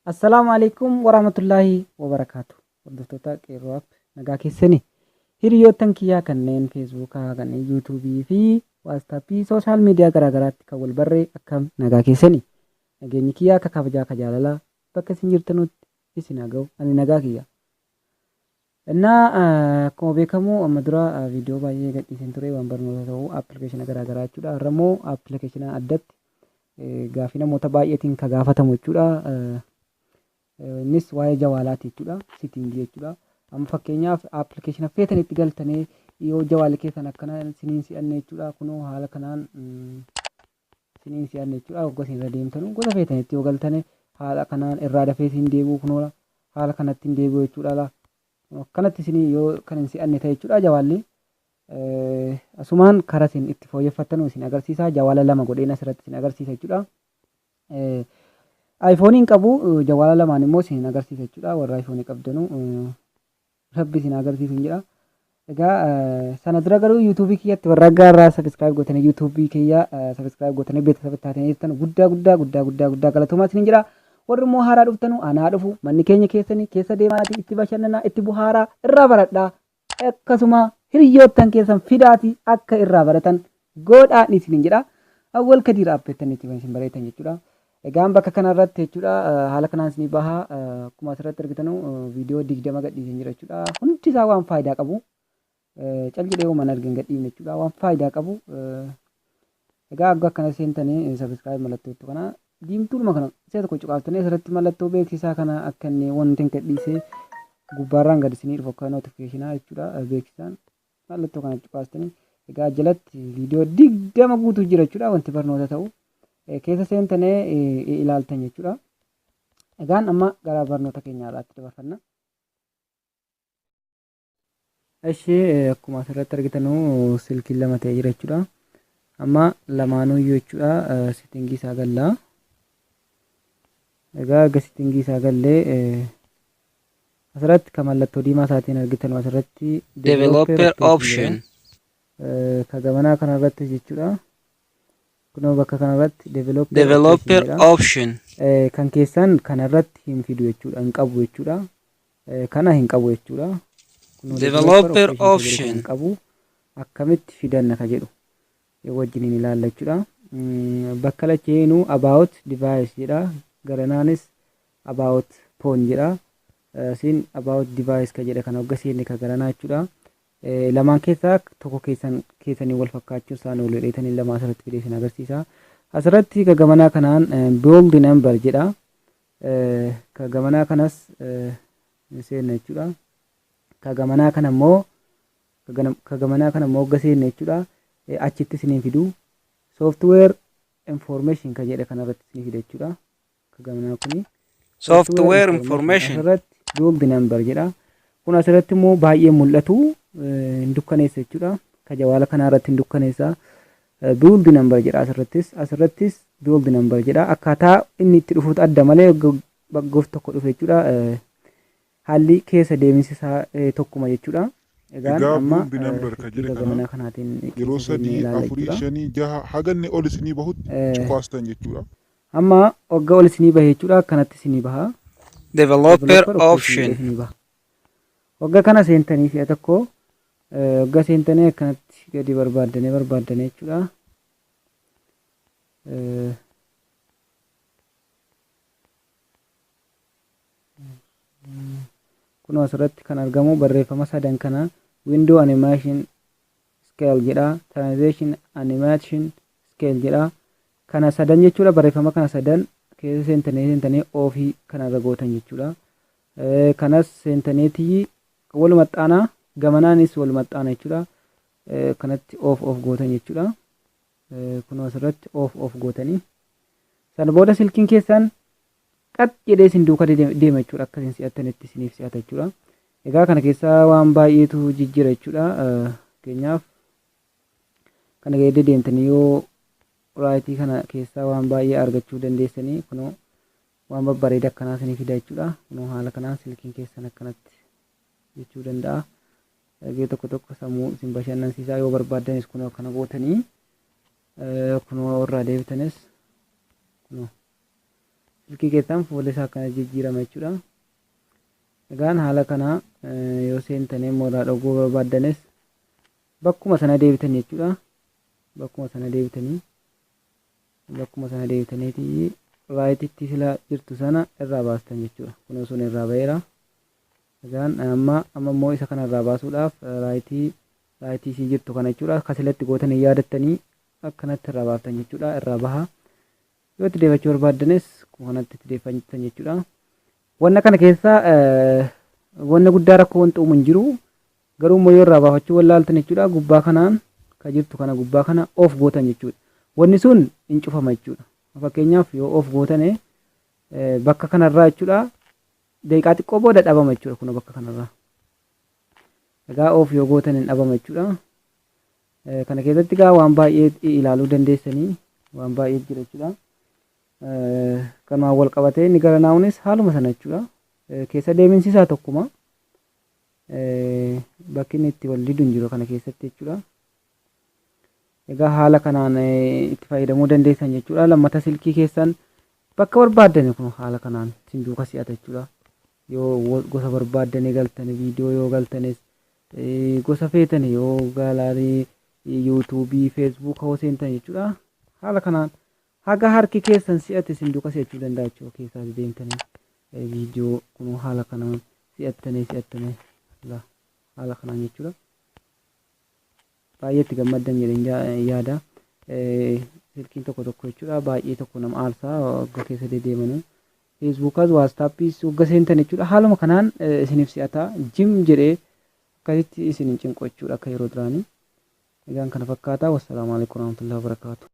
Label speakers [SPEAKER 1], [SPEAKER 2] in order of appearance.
[SPEAKER 1] Assalaamu Aleeykum Warahmatullaahi Wabarakaatu. Hordoftoota Qeerroo App nagaa keessani. Hiriyoottan kiyyaa kanneen Feesbuukaa, kanneen Yuutuubii fi Waastaappii sooshaal miidiyaa garaagaraatti kan wal barree akkam nagaa keessani. Nageenyi kiyyaa akka kabajaa akka jaalalaa bakka isin jirtanutti isin haa ga'u. Ani nagaa kiyya. Innaa akkuma beekamu amma dura viidiyoo baay'ee gadhiiseen ture waan barnoota ta'u appilikeeshina garaagaraa jechuudha. Har'a immoo appilikeeshina addatti gaafii namoota baay'eetiin ka gaafatamu jechuudha. Innis waa'ee jawaalaati jechuudha. Sitingii jechuudha. Amma fakkeenyaaf appilikeeshina feetan itti galtanii yoo jawaalli keessan akkana siniin si'anne jechuudha. Kunoo haala kanaan siniin si'anne jechuudha. Hogga isin irra deemtanu gosa feetanitti yoo galtane haala kanaan irraa dafee isin deebi'u kunoo haala kanatti hin deebi'u jechuudha laa. Akkanatti isin yoo kan hin si'anne ta'e jechuudha jawaalli. Asumaan karaa isin itti fooyyeffattanu isin agarsiisa. Jawaala lama godheen asirratti isin agarsiisa jechuudha. Ayfooniin qabu jawaala lamaan immoo isin agarsiisa jechuudha. Warra ayfoonii qabdanu Rabbi isin haa agarsiisu jedha. Egaa sana dura garuu yuutuubii kiyyatti warra akka irraa sabiskiraayib gootanii yuutuubii kiyya sabiskiraayib gootanii beeksisa taatanii jirtan guddaa guddaa guddaa guddaa guddaa galatoomaa isiniin jedha. Warri immoo haaraa dhuftanu anaa dhufu manni keenya keessanii keessa deemaatii itti bashannanaa itti buhaaraa irraa baradhaa akkasuma hiriyoottan keessan fidaatii akka irraa baratan godhaa isiniin jedha. Awwal kadiir aappeettanii itti isin bareetan jechuudha. Egaan bakka kana irratti jechuudha haala kanaan isinii baha akkuma asirratti argitanu viidiyoo 20 gadhiiseen jira jechuudha. Hundi isaa waan faayidaa qabu. Cal jedhee uuman argin gadhiifne jechuudha. Waan faayidaa qabu. Egaa akka akkana seentanii sabiskiraayib mallattoo kana diimtuudhuma kana si'a tokko cuqaaftanii asirratti mallattoo beeksisaa kana akka inni wanti hin gadhiisee gubbaarraan gad isinii dhufu akka notifikashinaa jechuudha beeksisaan mallattoo kana cuqaastanii egaa jalatti viidiyoo 20 guutuu jira jechuudha wanti barnoota ta'u keessa seentanii ilaaltan jechuudha. Egaan amma gara barnoota keenya irraatti dabarfanna. Eshi akkuma asirratti argitanu silkiin lama ta'ee jira jechuudha. Amma lamaanuyyuu jechuudha sitingii isaa galla. Egaa erga sitingii isaa gallee asirratti kan mallattoo diimaa isaatiin argitanu asirratti
[SPEAKER 2] Developer option.
[SPEAKER 1] Ka gamanaa kanarratti jechuudha. Kunoo bakka kanarratti developer
[SPEAKER 2] Developer
[SPEAKER 1] option jedha.
[SPEAKER 2] option.
[SPEAKER 1] Kan keessan kanarratti hin fidu jechuudha, hin qabu jechuudha. Kana hin qabu jechuudha. Kunoo
[SPEAKER 2] Developer
[SPEAKER 1] developer option ka jedhu
[SPEAKER 2] option.
[SPEAKER 1] kan hin qabu akkamitti fidanna ka jedhu wajjiniin ilaalla jechuudha. Bakka lacheenuu about device jedha. Garanaanis about phone jedha. Siin about device ka jedha kana hogga seenne ka garanaa jechuudha. Lamaan keessaa tokko keessan keessanii wal fakkaachuu isaan oolu jedheetanii lama asirratti fidee isin agarsiisa. Asirratti ka gamanaa kanaan build number jedha. Ka gamanaa kanas ni seenna jechuudha. Ka gamanaa kana immoo ka gamanaa kana immoo hogga seenne jechuudha. Achitti isiniin fidu. Software information ka jedhe kanarratti isinii fida jechuudha. Ka gamanaa kuni.
[SPEAKER 2] Software information.
[SPEAKER 1] Asirratti build number jedha. Kun asirratti immoo baay'ee mul'atu hin dukkaneessa jechuudha. Ka jawaala kanaa irratti hin dukkaneessa. Build number jedha asirrattis. Asirrattis build number jedha. Akkaataa inni itti dhufuutu adda malee gof tokko dhufe jechuudha. Haalli keessa deeminsi isaa tokkuma jechuudha. Egaan
[SPEAKER 3] Egaa
[SPEAKER 1] amma
[SPEAKER 3] build number ka jedhe
[SPEAKER 1] bifa
[SPEAKER 3] kana
[SPEAKER 1] gamanaa kanaatiin
[SPEAKER 3] yeroo
[SPEAKER 1] keessa seennee
[SPEAKER 3] sadii,
[SPEAKER 1] ilaalla
[SPEAKER 3] afurii,
[SPEAKER 1] jechuudha.
[SPEAKER 3] shanii, jaha haga inni ol isinii bahutti cuqaastan jechuudha.
[SPEAKER 1] Amma wagga ol isinii bahe jechuudha akkanatti isinii baha.
[SPEAKER 2] Developer
[SPEAKER 1] Developer option
[SPEAKER 2] option.
[SPEAKER 1] isinii baha. Wagga kana seentanii si'a tokko wagga seentanii akkanatti gadi barbaaddanii barbaaddanii jechuudha. Kunoo asirratti kan argamu barreeffama sadan kana window animation scale jedha, transition animation scale jedha. Kana sadan jechuudha barreeffama kana sadan keessa seentanii seentanii oofii kanarra gootan jechuudha. Kanas seentaniitii wal maxxaana gamanaanis wal maxxaana jechuudha. Kanatti oof oof gootan jechuudha. Kunoo asirratti oof oof gootanii. Sana booda silkiin keessan qax jedhee isin duuka deema jechuudha. Akka isin si'attanitti isiniif si'ata jechuudha. Egaa kana keessaa waan baay'eetu jijjiira jechuudha. Fakkeenyaaf kana gadi deemtanii yoo raayitii kana keessaa waan baay'ee argachuu dandeessanii kunoo waan babbareeda akkanaa isinii fida jechuudha. Kunoo haala kanaan silkiin keessan akkanatti jechuu danda'a. Ergee tokko tokko sammuu isin bashannansiisaa yoo barbaaddanis kunoo akkana gootanii kunoo irraa deebitanis kunoo Silkii keessan fuulli isaa akkana jijjiirama jechuudha. Egaan haala kana yoo seentanii immoo irraa dhoguu barbaaddanis bakkuma sana deebitan jechuudha. Bakkuma sana deebitanii, bakkuma sana deebitaniiti rightitti sila jirtu sana irraa baastan jechuudha. Kunoo sun irraa ba'eera. Egaan amma immoo isa kana irraa baasuudhaaf rightii isii jirtu kana jechuudha. Akka silatti gootanii yaadattanii akkanatti irraa baaftan jechuudha. Irraa baha. Yoo itti deeffachuu barbaaddanis kanatti itti deeffattan jechuudha. Wanna kana keessa wanna guddaa rakkoo wanti uumu hin jiru. Garuu immoo yoo irraa baafachuu wallaaltan jechuudha. Gubbaa kanaan ka jirtu kana, gubbaa kana off gootan jechuudha. Wanni sun hin cufama jechuudha. Fakkeenyaaf, yoo off gootane bakka kanarraa jechuudha, daqiiqaa xiqqoo booda dhabama jechuudha kun bakka kanarraa. Egaa off yoo gootan hin dhabama jechuudha. Kana keessatti egaa waan baay'ee ilaaluu dandeessanii, waan baay'ee jira jechuudha. Kanumaan wal qabatee inni gara naawunis haaluma sana jechuudha. Keessa deeminsi isaa tokkuma. Bakki inni itti wal didu hin jiru kana keessatti jechuudha. Egaa haala kanaan itti fayyadamuu dandeessan jechuudha. Lammata silkii keessan bakka barbaaddan kun haala kanaan isin duuka si'ata jechuudha. Yoo gosa barbaaddanii galtan, viidiyoo yoo galtanis, gosa feetan yoo gallery, YouTubeii, Facebooka hoo seentan jechuudha. Haala kanaan haga harki keessan si'ate isin duuka si'achuu danda'a jechuudha. Keessaa deemtanii viidiyoo kun haala kanaan si'attanii si'attanii haala kanaan jechuudha. Baay'ee itti gammaddan jedheen yaada. Silkiin tokko tokko jechuudha baay'ee tokko nama aarsaa waggaa keessa deddeemanuu. Facebookaas, WhatsAppiis wagga seentan jechuudha, haaluma kanaan isiniif si'ataa jim jedhee akkasitti isin hin cinqu jechuudha akka yeroo duraanii. Egaan kana fakkaata. Wassalaamu alaikum warahmatullahi wabarakaatu.